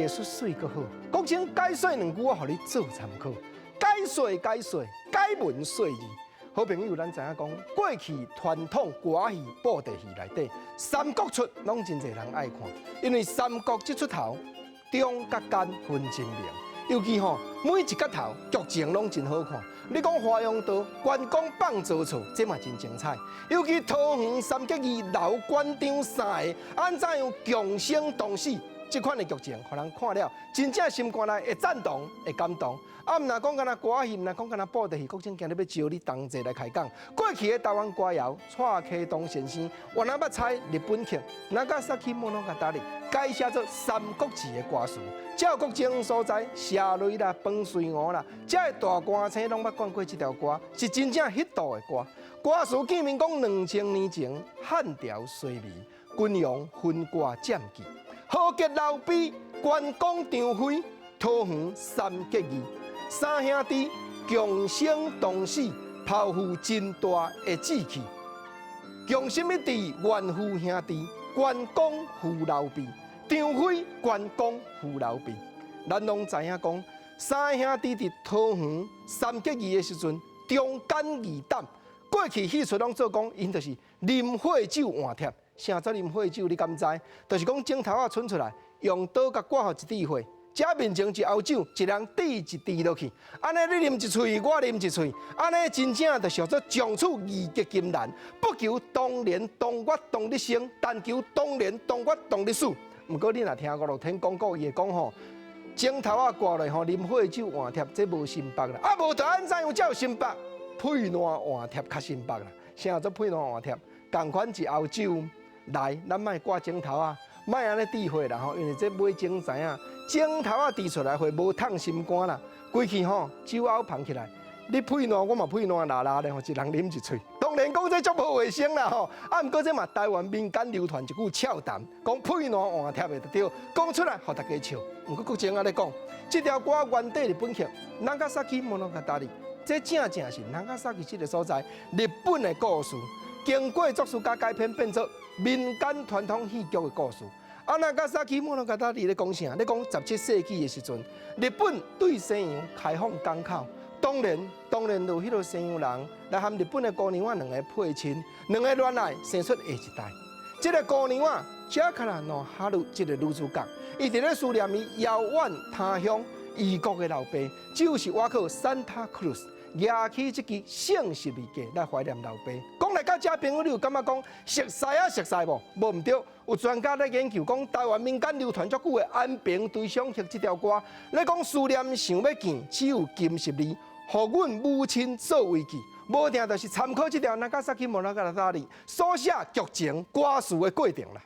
藝術媠閣好。國清解說兩句，我予你做參考。解說解說，解文說字。好朋友，咱知影講，過去傳統歌仔戲、布袋戲內底，三國出攏真濟人愛看，因為三國這出頭忠佮奸分真明，尤其吼每一角頭劇情攏真好看。你講華容道關公放曹操，這嘛真精彩。尤其桃園三結義劉關張三个按怎樣共生同死，這款的劇情，予人看了真正心肝內會讚同、會感動。啊，毋若講干焦歌仔戲，毋若講干焦布袋戲，國清今日欲招你同齊來開講。過去的台灣歌謠，蔡啟東先生原來捌採日本曲《長崎物語》改寫做《三國志》的歌詞。照國清所在，社雷啦、飯隨吳啦，這个大歌星攏捌唱過這條歌，是真正彼度的歌。歌詞記明講2000年前漢朝衰微，軍容分割佔據，豪傑劉備、關公張飛、桃園三結義。三兄弟共生同死，抱負真大的志氣。共心一致，願扶兄弟，關公扶劉備，張飛關公扶劉備。咱攏知影講，三兄弟佇桃園三結義的時陣，忠肝義膽。過去戲出攏做講，𪜶就是啉火酒換帖。啥做啉火酒？你敢知？就是講指頭仔伸出來，用刀共割予一滴血。這面前一甌酒，一人滴一滴落去，按呢你啉一喙，我啉一喙，按呢真正就叫做將此義結金蘭，不求當年當月當日生，但求當年當月當日死。毋過你若聽五樂天廣告，伊會講吼，指頭仔割落吼，啉火酒換帖，這無心腹啦。啊，無就按怎樣才有心腹？屁爛換帖較心腹啦。啥做屁爛換帖？仝款一甌酒來，咱莫割指頭仔，莫按呢滴血啦吼，因為這尾鐘知影。指頭仔滴出來會無燙心肝啦，規氣吼酒甌捧起來，你屁爛我嘛屁爛啦啦咧吼，一人啉一喙。當然講這足無衛生啦吼，啊毋過這嘛台灣民間流傳一句俏談，講屁爛換帖的就對，講出來予大家笑。毋過國清按呢講，這條歌原底日本曲《長崎物語》，這正正是長崎這个所在日本的故事，經過作詞家改編變做民間傳統戲劇的故事。啊，長崎物語咧講啥？咧講17世紀的時陣，日本對西洋開放港口，當然當然就彼个西洋人來和日本的姑娘仔兩个配親，兩个戀愛生出下一代。這个姑娘仔加卡拉諾哈魯這个女主角，伊佇咧思念伊遙遠他鄉異國的老爸，就是倚靠 Santa Cruz 舉起這支聖十字架來懷念老爸。講來到這朋友，你有感覺講熟似啊熟似無？無毋對，有專家咧研究講，台灣民間流傳足久的《安平堆上曲》這條歌，咧講思念想欲見，只有金十字，予阮母親做慰藉。無定就是參考這條長崎物語所寫劇情歌詞的過程啦。